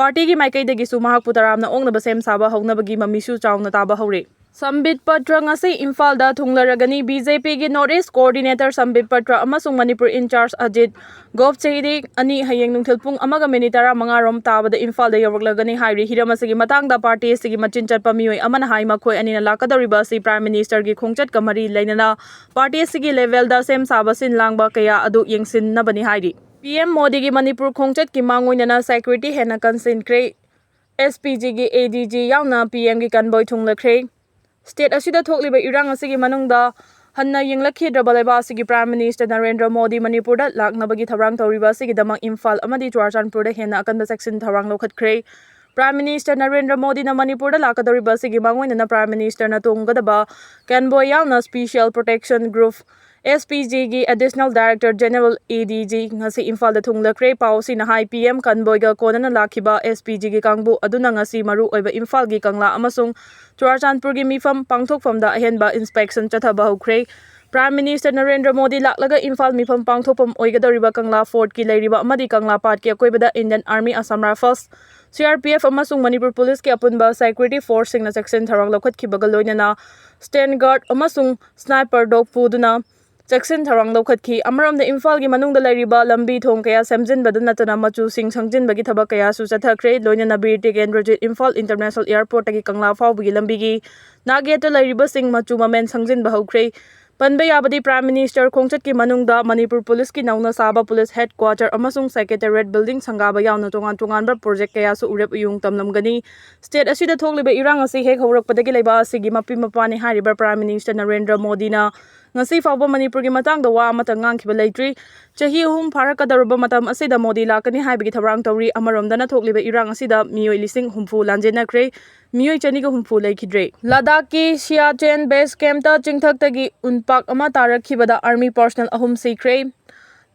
partyꯒꯤ ꯃꯥꯏꯀꯩꯗꯒꯤꯁꯨ ꯃꯍꯥꯛꯄꯨ ꯇꯔꯥꯝꯅ ꯑꯣꯛꯅꯕ ꯁꯦꯝ ꯁꯥꯕ ꯍꯧꯅꯕꯒꯤ ꯃꯃꯤꯁꯨ ꯆꯥꯎꯅ ꯇꯥꯕ ꯍꯧꯔꯦ꯫ ꯁꯝꯕꯤꯠ ꯄꯇ꯭ꯔ ꯉꯁꯤ ꯏꯝꯐꯥꯜꯗ ꯊꯨꯡꯂꯔꯒꯅꯤ꯫ BJPꯒꯤ North East Coordinator ꯁꯝꯕꯤꯠ ꯄꯇ꯭ꯔ ꯑꯃꯁꯨꯡ ꯃꯅꯤꯄꯨꯔ in charge ꯑꯖꯤꯠ ꯒꯣꯞ ꯆꯩꯗꯤ ꯑꯅꯤ ꯍꯌꯦꯡ ꯅꯨꯡꯊꯤꯜ ꯄꯨꯡ ꯑꯃꯒ ꯃꯤꯅꯤꯠ ꯇꯔꯥꯃꯉꯥ ꯔꯣꯝ ꯇꯥꯕꯗ ꯏꯝꯐꯥꯜꯗ ꯌꯧꯔꯛꯂꯒꯅꯤ ꯍꯥꯏꯔꯤ꯫ ꯍꯤꯔꯝ ꯑꯁꯤꯒꯤ ꯃꯇꯥꯡꯗ party ꯑꯁꯤꯒꯤ ꯃꯆꯤꯟ ꯆꯠꯄ ꯃꯤꯑꯣꯏ ꯑꯃꯅ ꯍꯥꯏ, ꯃꯈꯣꯏ ꯑꯅꯤꯅ ꯂꯥꯛꯀꯗꯧꯔꯤꯕ ꯑꯁꯤ Prime Ministerꯒꯤ ꯈꯣꯡꯆꯠꯀ ꯃꯔꯤ ꯂꯩꯅꯅ party ꯑꯁꯤꯒꯤ levelꯗ ꯁꯦꯝ ꯁꯥꯕ ꯁꯤꯟ ꯂꯥꯡꯕ ꯀꯌꯥ ꯑꯗꯨ ꯌꯦꯡꯁꯤꯟꯅꯕꯅꯤ ꯍꯥꯏꯔꯤ꯫ PM ꯃꯣꯗꯤꯒꯤ ꯃꯅꯤꯄꯨꯔ ꯈꯣꯡꯆꯠꯀꯤ ꯃꯥꯡꯑꯣꯏꯅꯅ security ꯍꯦꯟꯅ ꯀꯟꯁꯤꯟꯈ꯭ꯔꯦ꯫ SPGꯒꯤ ADG ꯌꯥꯎꯅ PMꯒꯤ convoy ꯊꯨꯡꯂꯈ꯭ꯔꯦ꯫ State ꯑꯁꯤꯗ ꯊꯣꯛꯂꯤꯕ ꯏꯔꯥꯡ ꯑꯁꯤꯒꯤ ꯃꯅꯨꯡꯗ ꯍꯟꯅ ꯌꯦꯡꯂꯛꯈꯤꯗ꯭ꯔꯕ ꯂꯩꯕꯥꯛ ꯑꯁꯤꯒꯤ Prime Minister ꯅꯔꯦꯟꯗ꯭ꯔ ꯃꯣꯗꯤ ꯃꯅꯤꯄꯨꯔꯗ ꯂꯥꯛꯅꯕꯒꯤ ꯊꯧꯔꯥꯡ ꯇꯧꯔꯤꯕ ꯑꯁꯤꯒꯤꯗꯃꯛ ꯏꯝꯐꯥꯜ ꯑꯃꯗꯤ ꯆꯨꯔꯥꯆꯥꯟꯄꯨꯔꯗ ꯍꯦꯟꯅ ꯑꯀꯟꯕ ꯆꯦꯛꯁꯤꯟ ꯊꯧꯔꯥꯡ ꯂꯧꯈꯠꯈ꯭ꯔꯦ꯫ Prime Minister ꯅꯔꯦꯟꯗ꯭ꯔ ꯃꯣꯗꯤꯅ ꯃꯅꯤꯄꯨꯔꯗ ꯂꯥꯛꯀꯗꯧꯔꯤꯕ ꯑꯁꯤꯒꯤ ꯃꯥꯡꯑꯣꯏꯅꯅ Prime Ministerꯅ ꯇꯣꯡꯒꯗꯕ convoy ꯌꯥꯎꯅ Special Protection Group, SPGꯒꯤ Additional Director General, ADG, ꯉꯁꯤ ꯏꯝꯐꯥꯜꯗ ꯊꯨꯡꯂꯈ꯭ꯔꯦ꯫ ꯄꯥꯎ ꯑꯁꯤꯅ ꯍꯥꯏ, PM convoyꯒ ꯀꯣꯟꯅꯅ ꯂꯥꯛꯈꯤꯕ SPGꯒꯤ ꯀꯥꯡꯕꯨ ꯑꯗꯨꯅ ꯉꯁꯤ ꯃꯔꯨ ꯑꯣꯏꯕ ꯏꯝꯐꯥꯜꯒꯤ ꯀꯪꯂꯥ ꯑꯃꯁꯨꯡ ꯆꯨꯔꯥꯆꯥꯟꯄꯨꯔꯒꯤ ꯃꯤꯐꯝ ꯄꯥꯡꯊꯣꯛꯐꯝꯗ ꯑꯍꯦꯟꯕ inspection ꯆꯠꯊꯕ ꯍꯧꯈ꯭ꯔꯦ꯫ Prime Minister ꯅꯔꯦꯟꯗ꯭ꯔ ꯃꯣꯗꯤ ꯂꯥꯛꯂꯒ ꯏꯝꯐꯥꯜ ꯃꯤꯐꯝ ꯄꯥꯡꯊꯣꯛꯐꯝ ꯑꯣꯏꯒꯗꯧꯔꯤꯕ ꯀꯪꯂꯥ Fortꯀꯤ ꯂꯩꯔꯤꯕ ꯑꯃꯗꯤ ꯀꯪꯂꯥ ꯄꯥꯠꯀꯤ ꯑꯀꯣꯏꯕꯗ Indian Army, Assam Rifles, CRPF ꯑꯃꯁꯨꯡ ꯃꯅꯤꯄꯨꯔ Policeꯀꯤ ꯑꯄꯨꯟꯕ security forceꯁꯤꯡꯅ ꯆꯦꯛꯁꯤꯟ ꯊꯧꯔꯥꯡ ꯂꯧꯈꯠꯈꯤꯕꯒ ꯂꯣꯏꯅꯅ stand guard ꯑꯃꯁꯨꯡ sniper dog ꯄꯨꯗꯨꯅ ꯆꯦꯛꯁꯤꯟ ꯊꯧꯔꯥꯡ ꯂꯧꯈꯠꯈꯤ꯫ ꯑꯃꯔꯣꯝꯗ ꯏꯝꯐꯥꯜꯒꯤ ꯃꯅꯨꯡꯗ ꯂꯩꯔꯤꯕ ꯂꯝꯕꯤ ꯊꯣꯡ ꯀꯌꯥ ꯁꯦꯝꯖꯤꯟꯕꯗ ꯅꯠꯇꯅ ꯃꯆꯨꯁꯤꯡ ꯁꯪꯖꯤꯟꯕꯒꯤ ꯊꯕꯛ ꯀꯌꯥꯁꯨ ꯆꯠꯊꯈ꯭ꯔꯦ꯫ ꯂꯣꯏꯅꯅ ꯕꯤꯔ ꯇꯤꯀꯦꯟꯗ꯭ꯔꯖꯤꯠ ꯏꯝꯐꯥꯜ International Airportꯇꯒꯤ ꯀꯪꯂꯥ ꯐꯥꯎꯕꯒꯤ ꯂꯝꯕꯤꯒꯤ ꯅꯥꯛꯌꯦꯠꯇ ꯂꯩꯔꯤꯕꯁꯤꯡ ꯃꯆꯨ ꯃꯃꯦꯟ ꯁꯪꯖꯤꯟꯕ ꯍꯧꯈ꯭ꯔꯦ꯫ ꯄꯟꯕ ꯌꯥꯕꯗꯤ, Prime Minister ꯈꯣꯡꯆꯠꯀꯤ ꯃꯅꯨꯡꯗ ꯃꯅꯤꯄꯨꯔ Policeꯀꯤ ꯅꯧꯅ ꯁꯥꯕ Police Headquarter ꯑꯃꯁꯨꯡ Secretariat Building ꯁꯪꯒꯥꯕ ꯌꯥꯎꯅ ꯇꯣꯉꯥꯟ ꯇꯣꯉꯥꯟꯕ project ꯀꯌꯥꯁꯨ ꯎꯔꯦꯞ ꯎꯌꯨꯡ ꯇꯝꯂꯝꯒꯅꯤ꯫ State ꯑꯁꯤꯗ ꯊꯣꯛꯂꯤꯕ ꯏꯔꯥꯡ ꯑꯁꯤ ꯍꯦꯛ ꯍꯧꯔꯛꯄꯗꯒꯤ ꯂꯩꯕꯥꯛ ꯑꯁꯤꯒꯤ ꯃꯄꯤ ꯃꯄꯥꯅꯤ ꯍꯥꯏꯔꯤꯕ Prime Minister ꯅꯔꯦꯟꯗ꯭ꯔ ꯃꯣꯗꯤꯅ ꯉꯁꯤ ꯐꯥꯎꯕ ꯃꯅꯤꯄꯨꯔꯒꯤ ꯃꯇꯥꯡꯗ ꯋꯥ ꯑꯃꯠꯇ ꯉꯥꯡꯈꯤꯕ ꯂꯩꯇ꯭ꯔꯤ꯫ ꯆꯍꯤ ꯑꯍꯨꯝ ꯐꯥꯔꯛꯀꯗꯧꯔꯕ ꯃꯇꯝ ꯑꯁꯤꯗ ꯃꯣꯗꯤ ꯂꯥꯛꯀꯅꯤ ꯍꯥꯏꯕꯒꯤ ꯊꯧꯔꯥꯡ ꯇꯧꯔꯤ꯫ ꯑꯃꯔꯣꯝꯗꯅ ꯊꯣꯛꯂꯤꯕ ꯏꯔꯥꯡ ꯑꯁꯤꯗ ꯃꯤꯑꯣꯏ ꯂꯤꯁꯤꯡ ꯍꯨꯝꯐꯨ ꯂꯥꯟꯖꯦꯟꯅꯈ꯭ꯔꯦ꯫ ꯃꯤꯑꯣꯏ ꯆꯅꯤꯒ ꯍꯨꯝꯐꯨ ꯂꯩꯈꯤꯗ꯭ꯔꯦ꯫ ꯂꯗꯥꯈꯀꯤ ꯁꯤꯌꯥꯆꯦꯟ ꯕꯦꯁ ꯀꯦꯝꯞꯇ ꯆꯤꯡꯊꯛꯇꯒꯤ ꯎꯟꯄꯥꯛ ꯑꯃ ꯇꯥꯔꯛꯈꯤꯕꯗ ꯑꯥꯔꯃꯤ ꯄꯔꯁꯅꯦꯜ ꯑꯍꯨꯝ ꯁꯤꯈ꯭ꯔꯦ꯫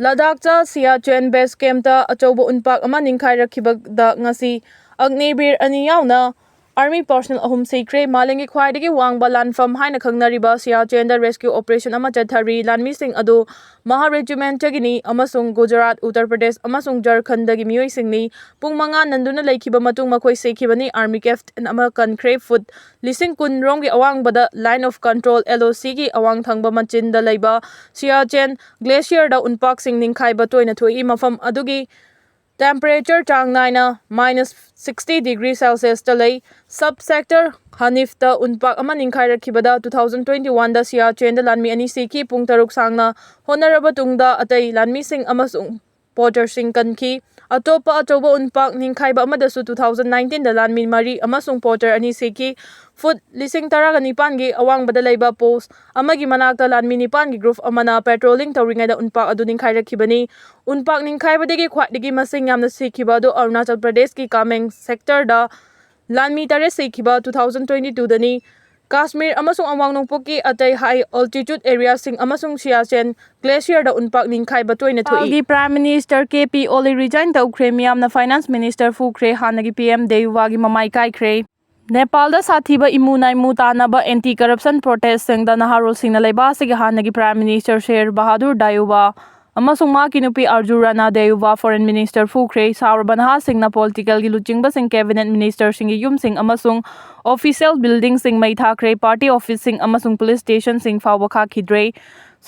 ꯂꯗꯥꯈꯇ ꯁꯤꯌꯥꯆꯦꯟ ꯕꯦꯁ ꯀꯦꯝꯞꯇ ꯑꯆꯧꯕ ꯎꯟꯄꯥꯛ ꯑꯃ ꯅꯤꯡꯈꯥꯏꯔꯛꯈꯤꯕꯗ ꯉꯁꯤ ꯑꯒꯅꯤꯕꯤꯔ ꯑꯅꯤ ꯌꯥꯎꯅ ꯑꯥꯔꯃꯤ ꯄꯔꯁꯅꯦꯜ ꯑꯍꯨꯝ ꯁꯤꯈ꯭ꯔꯦ꯫ ꯃꯥꯂꯦꯝꯒꯤ ꯈ꯭ꯋꯥꯏꯗꯒꯤ ꯋꯥꯡꯕ ꯂꯥꯟꯐꯝ ꯍꯥꯏꯅ ꯈꯪꯅꯔꯤꯕ ꯁꯤꯌꯥꯆꯦꯟꯗ ꯔꯦꯁꯀ꯭ꯌꯨ ꯑꯣꯄꯔꯦꯁꯟ ꯑꯃ ꯆꯠꯊꯔꯤ꯫ ꯂꯥꯟꯃꯤꯁꯤꯡ ꯑꯗꯨ ꯃꯍꯥ ꯔꯦꯖꯤꯃꯦꯟꯠꯇꯒꯤꯅꯤ ꯑꯃꯁꯨꯡ ꯒꯨꯖꯔꯥꯠ, ꯎꯠꯇꯔ ꯄ꯭ꯔꯗꯦꯁ ꯑꯃꯁꯨꯡ ꯖꯔꯈꯟꯗꯒꯤ ꯃꯤꯑꯣꯏꯁꯤꯡꯅꯤ꯫ ꯄꯨꯡ ꯃꯉꯥ ꯅꯟꯗꯨꯅ ꯂꯩꯈꯤꯕ ꯃꯇꯨꯡ ꯃꯈꯣꯏ ꯁꯤꯈꯤꯕꯅꯤ꯫ ꯑꯥꯔꯃꯤ ꯀꯦꯞꯇꯦꯟ ꯑꯃ ꯀꯟꯈ꯭ꯔꯦ꯫ ꯐꯨꯠ ꯂꯤꯁꯤꯡ ꯀꯨꯟ ꯔꯣꯝꯒꯤ ꯑꯋꯥꯡꯕꯗ ꯂꯥꯏꯟ ꯑꯣꯐ ꯀꯟꯇ꯭ꯔꯣꯜ, ꯑꯦꯜ ꯑꯣ ꯁꯤꯒꯤ ꯑꯋꯥꯡ ꯊꯪꯕ ꯃꯆꯤꯟꯗ ꯂꯩꯕ ꯁꯤꯌꯥꯆꯦꯟ ꯒ꯭ꯂꯦꯁꯤꯌꯔꯗ ꯎꯟꯄꯥꯛꯁꯤꯡ ꯅꯤꯡꯈꯥꯏꯕ ꯇꯣꯏꯅ ꯊꯣꯛꯏ꯫ ꯃꯐꯝ ꯑꯗꯨꯒꯤ ꯇꯦꯝꯄꯔꯦꯆꯔ ꯆꯥꯡ ꯅꯥꯏꯅ ꯃꯥꯏꯅꯁ ꯁꯤꯛꯁꯇꯤ ꯗꯤꯒ꯭ꯔꯤ ꯁꯦꯜꯁꯤꯌꯁꯇ ꯂꯩ꯫ ꯁꯕ ꯁꯦꯛꯇꯔ ꯍꯅꯤꯐꯇ ꯎꯟꯄꯥꯛ ꯑꯃ ꯅꯤꯡꯈꯥꯏꯔꯛꯈꯤꯕꯗ ꯇꯨ ꯊꯥꯎꯖꯟ ꯇ꯭ꯋꯦꯟꯇꯤ ꯋꯥꯟꯗ ꯁꯤꯌꯥꯆꯦꯟꯗ ꯂꯥꯟꯃꯤ ꯑꯅꯤ ꯁꯤꯈꯤ꯫ ꯄꯨꯡ ꯇꯔꯨꯛ ꯁꯥꯡꯅ ꯍꯣꯠꯅꯔꯕ ꯇꯨꯡꯗ ꯑꯇꯩ ꯂꯥꯟꯃꯤꯁꯤꯡ ꯑꯃꯁꯨꯡ ꯄꯣꯔꯇꯔꯁꯤꯡ ꯀꯟꯈꯤ꯫ ꯑꯇꯣꯞꯄ ꯑꯆꯧꯕ ꯎꯟꯄꯥꯛ ꯅꯤꯡꯈꯥꯏꯕ ꯑꯃꯗꯁꯨ ꯇꯨ ꯊꯥꯎꯖꯟ ꯅꯥꯏꯟꯇꯤꯟꯗ ꯂꯥꯟꯃꯤ ꯃꯔꯤ ꯑꯃꯁꯨꯡ ꯄꯣꯔꯇꯔ ꯑꯅꯤ ꯁꯤꯈꯤ꯫ ꯐꯨꯠ ꯂꯤꯁꯤꯡ ꯇꯔꯥꯒ ꯅꯤꯄꯥꯟꯒꯤ ꯑꯋꯥꯡꯕꯗ ꯂꯩꯕ ꯄꯣꯁ ꯑꯃꯒꯤ ꯃꯅꯥꯛꯇ ꯂꯥꯟꯃꯤ ꯅꯤꯄꯥꯟꯒꯤ ꯒ꯭ꯔꯨꯞ ꯑꯃꯅ ꯄꯦꯇ꯭ꯔꯣꯂꯤꯡ ꯇꯧꯔꯤꯉꯩꯗ ꯎꯟꯄꯥꯛ ꯑꯗꯨ ꯅꯤꯡꯈꯥꯏꯔꯛꯈꯤꯕꯅꯤ꯫ ꯎꯟꯄꯥꯛ ꯅꯤꯡꯈꯥꯏꯕꯗꯒꯤ ꯈ꯭ꯋꯥꯏꯗꯒꯤ ꯃꯁꯤꯡ ꯌꯥꯝꯅ ꯁꯤꯈꯤꯕ ꯑꯗꯨ ꯑꯔꯨꯅꯥꯆꯜ ꯄ꯭ꯔꯗꯦꯁꯀꯤ ꯀꯥꯃꯦꯡ ꯁꯦꯛꯇꯔꯗ ꯂꯥꯟꯃꯤ ꯇꯔꯦꯠ ꯁꯤꯈꯤꯕ ꯇꯨ ꯊꯥꯎꯖꯟ ꯇ꯭ꯋꯦꯟꯇꯤ ꯇꯨꯗꯅꯤ꯫ ꯀꯥꯁꯃꯤꯔ ꯑꯃꯁꯨꯡ ꯑꯋꯥꯡ ꯅꯣꯡꯄꯣꯛꯀꯤ ꯑꯇꯩ ꯍꯥꯏ ꯑꯣꯜꯇꯤꯆꯨꯠ ꯑꯦꯔꯤꯌꯥꯁꯤꯡ ꯑꯃꯁꯨꯡ ꯁꯤꯌꯥꯆꯦꯟ ꯒ꯭ꯂꯦꯁꯤꯌꯔꯗ ꯎꯟꯄꯥꯛ ꯅꯤꯡꯈꯥꯏꯕ ꯇꯣꯏꯅ ꯊꯣꯛꯏ꯫ ꯅꯦꯄꯥꯜꯒꯤ ꯄ꯭ꯔꯥꯏꯝ ꯃꯤꯅꯤꯁꯇꯔ ꯀꯦ ꯄꯤ ꯑꯣꯂꯤ ꯔꯤꯖꯥꯏꯟ ꯇꯧꯈ꯭ꯔꯦ꯫ ꯃꯤꯌꯥꯝꯅ ꯐꯥꯏꯅꯥꯟꯁ ꯃꯤꯅꯤꯁꯇꯔ ꯐꯨꯈ꯭ꯔꯦ꯫ ꯍꯥꯟꯅꯒꯤ ꯄꯤ ꯑꯦꯝ ꯗꯦꯌꯨꯚꯥꯒꯤ ꯃꯃꯥꯏ ꯀꯥꯏꯈ꯭ꯔꯦ꯫ ꯅꯦꯄꯥꯜꯗ ꯁꯥꯊꯤꯕ ꯏꯃꯨ ꯅꯥꯏꯃꯨ ꯇꯥꯅꯕ ꯑꯦꯟꯇꯤ ꯀꯔꯞꯁꯟ ꯄ꯭ꯔꯣꯇꯦꯁꯁꯤꯡꯗ ꯅꯍꯥꯔꯣꯜꯁꯤꯡꯅ ꯂꯩꯕꯥꯛ ꯑꯁꯤꯒꯤ ꯍꯥꯟꯅꯒꯤ ꯄ꯭ꯔꯥꯏꯝ ꯃꯤꯅꯤꯁꯇꯔ ꯁꯦꯔ ꯕꯍꯥꯗꯨꯔ ꯗꯥꯌꯨꯚꯥ ꯑꯃꯁꯨꯡ ꯃꯍꯥꯛꯀꯤ ꯅꯨꯄꯤ ꯑꯔꯖꯨ ꯔꯥꯅꯥ ꯗꯦꯌꯨꯚꯥ ꯐꯣꯔꯦꯟ ꯃꯤꯅꯤꯁꯇꯔ ꯐꯨꯈ꯭ꯔꯦ꯫ ꯁꯥꯎꯔꯕ ꯅꯍꯥꯁꯤꯡꯅ ꯄꯣꯂꯤꯇꯤꯀꯦꯜꯒꯤ ꯂꯨꯆꯤꯡꯕꯁꯤꯡ, ꯀꯦꯕꯤꯅꯦꯠ ꯃꯤꯅꯤꯁꯇꯔꯁꯤꯡꯒꯤ ꯌꯨꯝꯁꯤꯡ ꯑꯃꯁꯨꯡ ꯑꯣꯐꯤꯁꯤꯌꯦꯜ ꯕꯤꯜꯗꯤꯡꯁꯤꯡ ꯃꯩ ꯊꯥꯈ꯭ꯔꯦ꯫ ꯄꯥꯔꯇꯤ ꯑꯣꯐꯤꯁꯁꯤꯡ ꯑꯃꯁꯨꯡ ꯄꯨꯂꯤꯁ ꯁ꯭ꯇꯦꯁꯟꯁꯤꯡ ꯐꯥꯎꯕ ꯈꯥꯛꯈꯤꯗ꯭ꯔꯦ꯫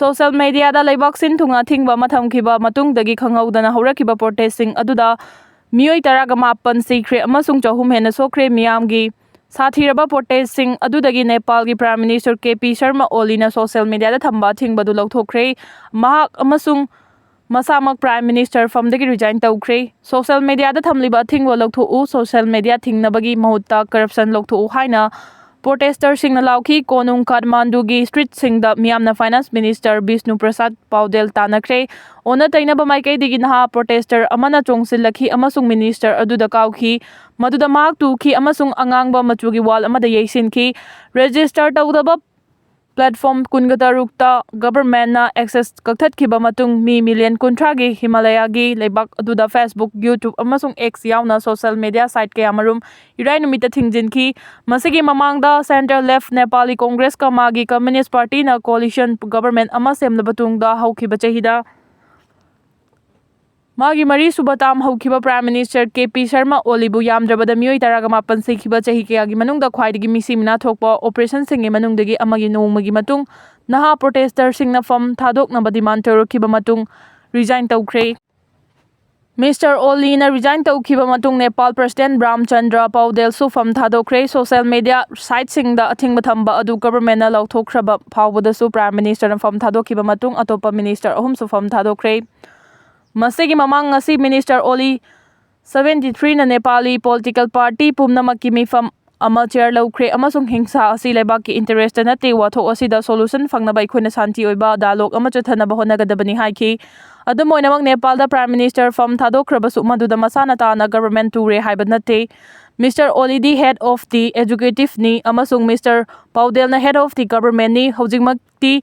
ꯁꯣꯁꯤꯌꯦꯜ ꯃꯦꯗꯤꯌꯥꯗ ꯂꯩꯕꯥꯛ ꯁꯤꯟ ꯊꯨꯡꯅ ꯑꯊꯤꯡꯕ ꯑꯃ ꯊꯝꯈꯤꯕ ꯃꯇꯨꯡꯗꯒꯤ ꯈꯪꯍꯧꯗꯅ ꯍꯧꯔꯛꯈꯤꯕ ꯄ꯭ꯔꯣꯇꯦꯁꯁꯤꯡ ꯑꯗꯨꯗ ꯃꯤꯑꯣꯏ ꯇꯔꯥꯒ ꯃꯥꯄꯟ ꯁꯤꯈ꯭ꯔꯦ ꯑꯃꯁꯨꯡ ꯆꯍꯨꯝ ꯍꯦꯟꯅ ꯁꯣꯛꯈ꯭ꯔꯦ꯫ ꯃꯤꯌꯥꯝꯒꯤ ꯁꯥꯊꯤꯔꯕ ꯄ꯭ꯔꯣꯇꯦꯁꯁꯤꯡ ꯑꯗꯨꯗꯒꯤ ꯅꯦꯄꯥꯜꯒꯤ prime minister K P Sharma ꯑꯣꯂꯤꯅ social ꯃꯦꯗꯤꯌꯥꯗ ꯊꯝꯕ ꯑꯊꯤꯡꯕꯗꯨ ꯂꯧꯊꯣꯛꯈ꯭ꯔꯦ꯫ ꯃꯍꯥꯛ ꯑꯃꯁꯨꯡ ꯃꯁꯥꯃꯛ ꯄ꯭ꯔꯥꯏꯝ ꯃꯤꯅꯤꯁꯇꯔ ꯐꯝꯗꯒꯤ ꯔꯤꯖꯥꯏꯟ ꯇꯧꯈ꯭ꯔꯦ꯫ ꯁꯣꯁꯤꯌꯦꯜ ꯃꯦꯗꯤꯌꯥꯗ ꯊꯝꯂꯤꯕ ꯑꯊꯤꯡꯕ ꯂꯧꯊꯣꯛꯎ, ꯁꯣꯁꯤꯌꯦꯜ ꯃꯦꯗꯤꯌꯥ ꯊꯤꯡꯅꯕꯒꯤ ꯃꯍꯨꯠꯇ ꯀꯔꯞꯁꯟ ꯂꯧꯊꯣꯛꯎ ꯍꯥꯏꯅ ꯄ꯭ꯔꯣꯇꯦꯁꯇꯔꯁꯤꯡꯅ ꯂꯥꯎꯈꯤ꯫ ꯀꯣꯅꯨꯡ ꯀꯥꯊꯃꯥꯟꯗꯨꯒꯤ ꯁ꯭ꯇ꯭ꯔꯤꯠꯁꯤꯡꯗ ꯃꯤꯌꯥꯝꯅ ꯐꯥꯏꯅꯥꯟꯁ ꯃꯤꯅꯤꯁꯇꯔ ꯕꯤꯁꯅꯨ ꯄ꯭ꯔꯁꯥꯗ ꯄꯥꯎꯗꯦꯜ ꯇꯥꯟꯅꯈ꯭ꯔꯦ꯫ ꯑꯣꯟꯅ ꯇꯩꯅꯕ ꯃꯥꯏꯀꯩꯗꯒꯤ ꯅꯍꯥ ꯄ꯭ꯔꯣꯇꯦꯁꯇꯔ ꯑꯃꯅ ꯆꯣꯡꯁꯤꯜꯂꯛꯈꯤ ꯑꯃꯁꯨꯡ ꯃꯤꯅꯤꯁꯇꯔ ꯑꯗꯨꯗ ꯀꯥꯎꯈꯤ, ꯃꯗꯨꯗ ꯃꯍꯥꯛ ꯇꯨꯈꯤ ꯑꯃꯁꯨꯡ ꯑꯉꯥꯡꯕ ꯃꯆꯨꯒꯤ ꯋꯥꯜ ꯑꯃꯗ ꯌꯩꯁꯤꯟꯈꯤ꯫ ꯔꯦꯖꯤꯁꯇꯔ ꯇꯧꯗꯕ ꯄ꯭ꯂꯦꯠꯐꯣꯝ ꯀꯨꯟꯒ ꯇꯔꯨꯛꯇ ꯒꯚꯔꯟꯃꯦꯟꯠꯅ ꯑꯦꯛꯁꯦꯁ ꯀꯛꯊꯠꯈꯤꯕ ꯃꯇꯨꯡ, ꯃꯤ ꯃꯤꯂꯤꯌꯟ ꯀꯨꯟꯊ꯭ꯔꯥꯒꯤ ꯍꯤꯃꯥꯂꯌꯥꯒꯤ ꯂꯩꯕꯥꯛ ꯑꯗꯨꯗ Facebook, YouTube ꯑꯃꯁꯨꯡ X ꯌꯥꯎꯅ ꯁꯣꯁꯤꯌꯦꯜ ꯃꯤꯗꯤꯌꯥ ꯁꯥꯏꯠ ꯀꯌꯥꯃꯔꯨꯝ ꯏꯔꯥꯏ ꯅꯨꯃꯤꯠꯇ ꯊꯤꯡꯖꯤꯟꯈꯤ꯫ ꯃꯁꯤꯒꯤ ꯃꯃꯥꯡꯗ ꯁꯦꯟꯇꯔ ꯂꯦꯐꯠ ꯅꯦꯄꯥꯂꯤ ꯀꯣꯡꯒ꯭ꯔꯦꯁꯀ ꯃꯥꯒꯤ ꯀꯝꯌꯨꯅꯤꯁꯠ ꯄꯥꯔꯇꯤꯅ ꯀꯣꯑꯦꯂꯤꯁꯟ ꯒꯚꯔꯟꯃꯦꯟꯠ ꯑꯃ ꯁꯦꯝꯂꯕ ꯇꯨꯡꯗ ꯍꯧꯈꯤꯕ ꯆꯍꯤꯗ ꯃꯥꯒꯤ ꯃꯔꯤꯁꯨꯕ ꯇꯥꯔꯝ ꯍꯧꯈꯤꯕ prime minister K P Sharma ꯑꯣꯂꯤꯕꯨ ꯌꯥꯝꯗ꯭ꯔꯕꯗ ꯃꯤꯑꯣꯏ ꯇꯔꯥꯒ ꯃꯥꯄꯟ ꯁꯤꯈꯤꯕ ꯆꯍꯤ ꯀꯌꯥꯒꯤ ꯃꯅꯨꯡꯗ ꯈ꯭ꯋꯥꯏꯗꯒꯤ ꯃꯤꯁꯤ ꯃꯤꯅꯥ ꯊꯣꯛꯄ ꯑꯣꯄꯔꯦꯁꯟꯁꯤꯡꯒꯤ ꯃꯅꯨꯡꯗꯒꯤ ꯑꯃꯒꯤ ꯅꯣꯡꯃꯒꯤ ꯃꯇꯨꯡ ꯅꯍꯥ ꯄ꯭ꯔꯣꯇꯦꯁꯇꯔꯁꯤꯡꯅ ꯐꯝ ꯊꯥꯗꯣꯛꯅꯕ ꯗꯤꯃꯥꯟ ꯇꯧꯔꯛꯈꯤꯕ ꯃꯇꯨꯡ ꯔꯤꯖꯥꯏꯟ ꯇꯧꯈ꯭ꯔꯦ꯫ ꯃꯤꯁꯇꯔ ꯑꯣꯂꯤꯅ ꯔꯤꯖꯥꯏꯟ ꯇꯧꯈꯤꯕ ꯃꯇꯨꯡ ꯅꯦꯄꯥꯜ ꯄ꯭ꯔꯁꯤꯗꯦꯟꯠ ꯕ꯭ꯔꯥꯝꯆꯟꯗ꯭ꯔ ꯄꯥꯎꯗꯦꯜꯁꯨ ꯐꯝ ꯊꯥꯗꯣꯛꯈ꯭ꯔꯦ꯫ ꯁꯣꯁꯤꯌꯦꯜ ꯃꯤꯗꯤꯌꯥ ꯁꯥꯏꯠꯁꯤꯡꯗ ꯑꯊꯤꯡꯕ ꯊꯝꯕ ꯑꯗꯨ ꯒꯚꯔꯟꯃꯦꯟꯠꯅ ꯂꯧꯊꯣꯛꯈ꯭ꯔꯕ ꯐꯥꯎꯕꯗꯁꯨ ꯄ꯭ꯔꯥꯏꯝ ꯃꯤꯅꯤꯁꯇꯔꯅ ꯐꯝ ꯊꯥꯗꯣꯛꯈꯤꯕ ꯃꯇꯨꯡ ꯑꯇꯣꯞꯄ ꯃꯤꯅꯤꯁꯇꯔ ꯑꯍꯨꯝꯁꯨ ꯐꯝ ꯊꯥꯗꯣꯛꯈ꯭ꯔꯦ꯫ ꯃꯁꯤꯒꯤ ꯃꯃꯥꯡ ꯉꯁꯤ ꯃꯤꯅꯤꯁꯇꯔ ꯑꯣꯂꯤ ꯁꯚꯦꯟꯇꯤ ꯊ꯭ꯔꯤꯅ ꯅꯦꯄꯥꯂꯤ ꯄꯣꯂꯤꯇꯤꯀꯦꯜ ꯄꯥꯔꯇꯤ ꯄꯨꯝꯅꯃꯛꯀꯤ ꯃꯤꯐꯝ ꯑꯃ ꯆꯦꯌꯔ ꯂꯧꯈ꯭ꯔꯦ ꯑꯃꯁꯨꯡ ꯍꯤꯡꯁꯥ ꯑꯁꯤ ꯂꯩꯕꯥꯛꯀꯤ ꯏꯟꯇꯔꯦꯁꯇ ꯅꯠꯇꯦ, ꯋꯥꯊꯣꯛ ꯑꯁꯤꯗ ꯁꯣꯂꯨꯁꯟ ꯐꯪꯅꯕ ꯑꯩꯈꯣꯏꯅ ꯁꯥꯟꯇꯤ ꯑꯣꯏꯕ ꯗꯥꯏꯂꯣꯒ ꯑꯃ ꯆꯠꯊꯅꯕ ꯍꯣꯠꯅꯒꯗꯕꯅꯤ ꯍꯥꯏꯈꯤ꯫ ꯑꯗꯨꯝ ꯑꯣꯏꯅꯃꯛ, ꯅꯦꯄꯥꯜꯗ ꯄ꯭ꯔꯥꯏꯝ ꯃꯤꯅꯤꯁꯇꯔ ꯐꯝ ꯊꯥꯗꯣꯛꯈ꯭ꯔꯕꯁꯨ ꯃꯗꯨꯗ ꯃꯁꯥꯅ ꯇꯥꯅ ꯒꯚꯔꯟꯃꯦꯟꯠ ꯇꯨꯔꯦ ꯍꯥꯏꯕ ꯅꯠꯇꯦ꯫ ꯃꯤꯁꯇꯔ ꯑꯣꯂꯤꯗꯤ ꯍꯦꯗ ꯑꯣꯐ ꯗꯤ ꯑꯦꯛꯖꯤꯀ꯭ꯌꯨꯇꯤꯚꯅꯤ ꯑꯃꯁꯨꯡ ꯃꯤꯁꯇꯔ ꯄꯥꯎꯗꯦꯜꯅ ꯍꯦꯗ ꯑꯣꯐ ꯗꯤ ꯒꯚꯔꯟꯃꯦꯟꯠꯅꯤ꯫ ꯍꯧꯖꯤꯛꯃꯛꯇꯤ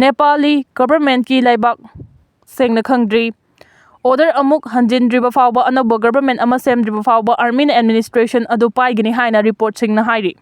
ꯅꯦꯄꯥꯂꯤ ꯒꯚꯔꯟꯃꯦꯟꯠꯀꯤ ꯂꯩꯕꯥꯛ ꯁꯦꯡꯅ ꯈꯪꯗ꯭ꯔꯤ꯫ ꯑꯣꯔꯗꯔ ꯑꯃꯨꯛ ꯍꯟꯖꯤꯟꯗ꯭ꯔꯤꯕ ꯐꯥꯎꯕ ꯑꯅꯧꯕ ꯒꯚꯔꯟꯃꯦꯟꯠ ꯑꯃ ꯁꯦꯝꯗ꯭ꯔꯤꯕ ꯐꯥꯎꯕ ꯑꯥꯔꯃꯤꯅ ꯑꯦꯗꯃꯤꯅꯤꯁꯇ꯭ꯔꯦꯁꯟ ꯑꯗꯨ ꯄꯥꯏꯒꯅꯤ ꯍꯥꯏꯅ ꯔꯤꯄꯣꯔꯠꯁꯤꯡꯅ ꯍꯥꯏꯔꯤ꯫